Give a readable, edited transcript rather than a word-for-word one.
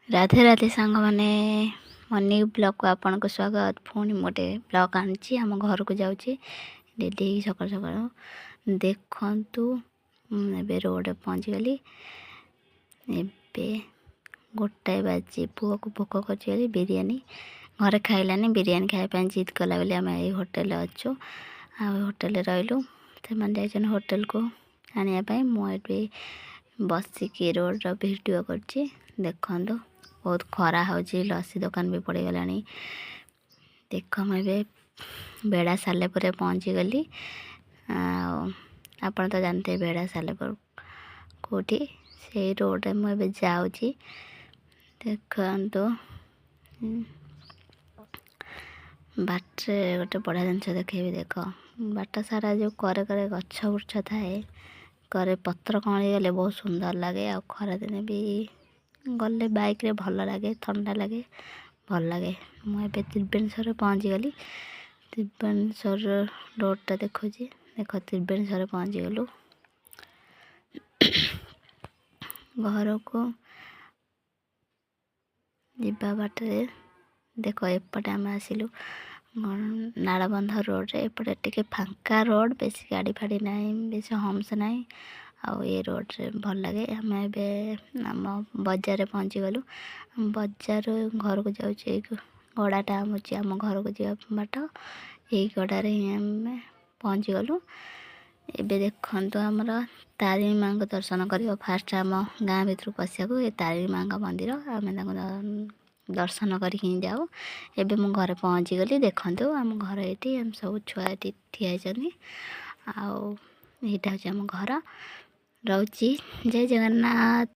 ରାଧେ ରାଧେ ସାଙ୍ଗମାନେ, ମୋ ନ୍ୟୁ ବ୍ଲଗ୍କୁ ଆପଣଙ୍କୁ ସ୍ୱାଗତ। ପୁଣି ମୁଁ ଗୋଟେ ବ୍ଲଗ୍ ଆଣିଛି। ଆମ ଘରକୁ ଯାଉଛି ରେଡ଼ି ହେଇକି ସକାଳୁ ସକାଳୁ। ଦେଖନ୍ତୁ, ମୁଁ ଏବେ ରୋଡ଼ରେ ପହଞ୍ଚିଗଲି। ଏବେ 1 ବାଜିଛି। ପୁଅକୁ ଭୋକ କରୁଛି ବୋଲି ବିରିୟାନୀ ଘରେ ଖାଇଲାନି, ବିରିୟାନୀ ଖାଇବା ପାଇଁ ଜିଦ୍ କଲା ବୋଲି ଆମେ ଏଇ ହୋଟେଲରେ ଅଛୁ ଆଉ ହୋଟେଲରେ ରହିଲୁ। ସେମାନେ ଯାଇଛନ୍ତି ହୋଟେଲକୁ ଆଣିବା ପାଇଁ। ମୁଁ ଏଠି ବସିକି ରୋଡ଼ର ଭିଡ଼ିଓ କରୁଛି। ଦେଖନ୍ତୁ, ବହୁତ ଖରା ହେଉଛି, ଲସି ଦୋକାନ ବି ପଡ଼ିଗଲାଣି। ଦେଖ, ମୁଁ ଏବେ ବେଡ଼ା ସାଲେପୁରରେ ପହଞ୍ଚିଗଲି। ଆଉ ଆପଣ ତ ଜାଣିଥିବେ ବେଡ଼ା ସାଲେପୁର କେଉଁଠି। ସେଇ ରୋଡ଼ରେ ମୁଁ ଏବେ ଯାଉଛି। ଦେଖନ୍ତୁ, ବାଟରେ ଗୋଟେ ବଢ଼ିଆ ଜିନିଷ ଦେଖେଇବି। ଦେଖ, ବାଟ ସାରା ଯେଉଁ କରେ କରେ ଗଛ ବୁର୍ଛ ଥାଏ, କରେ ପତ୍ର କଅଁଳି ଗଲେ ବହୁତ ସୁନ୍ଦର ଲାଗେ। ଆଉ ଖରାଦିନେ ବି ଗଲେ ବାଇକ୍ରେ ଭଲ ଲାଗେ, ଥଣ୍ଡା ଲାଗେ, ଭଲ ଲାଗେ। ମୁଁ ଏବେ ତ୍ରିବେଣୀଶ୍ୱରରେ ପହଞ୍ଚିଗଲି। ତ୍ରିବେଣୀଶ୍ୱର ରୋଡ଼ଟା ଦେଖୁଛି। ଦେଖ, ତ୍ରିବେଣୀଶ୍ୱରରେ ପହଞ୍ଚିଗଲୁ। ଘରକୁ ଯିବା ବାଟରେ ଦେଖ, ଏପଟେ ଆମେ ଆସିଲୁ ନାଳବନ୍ଧ ରୋଡ଼ରେ। ଏପଟେ ଟିକେ ଫାଙ୍କା ରୋଡ଼, ବେଶୀ ଗାଡ଼ି ଫାଡ଼ି ନାହିଁ, ବେଶୀ ହମ୍ପସ ନାହିଁ, ଆଉ ଏ ରୋଡ଼ରେ ଭଲ ଲାଗେ। ଆମେ ଏବେ ଆମ ବଜାରରେ ପହଞ୍ଚିଗଲୁ। ବଜାରରୁ ଘରକୁ ଯାଉଛୁ। ଏଇ ଗଡ଼ାଟା ହେଉଛି ଆମ ଘରକୁ ଯିବା ବାଟ। ଏଇ ଗଡ଼ାରେ ହିଁ ଆମେ ପହଞ୍ଚିଗଲୁ। ଏବେ ଦେଖନ୍ତୁ, ଆମର ତାରିଣୀ ମାଆଙ୍କ ଦର୍ଶନ କରିବ। ଫାଷ୍ଟ ଆମ ଗାଁ ଭିତରକୁ ପଶିବାକୁ ଏ ତାରିଣୀ ମାଆଙ୍କ ମନ୍ଦିର, ଆମେ ତାଙ୍କୁ ଦର୍ଶନ କରିକି ହିଁ ଯାଉ। ଏବେ ମୁଁ ଘରେ ପହଞ୍ଚିଗଲି। ଦେଖନ୍ତୁ, ଆମ ଘର ଏଇଠି। ଆମେ ସବୁ ଛୁଆ ଏଠି ଠିଆ ହେଇଛନ୍ତି ଆଉ ଏଇଟା ହେଉଛି ଆମ ଘର। ରହୁଛି, ଜୟ ଜଗନ୍ନାଥ।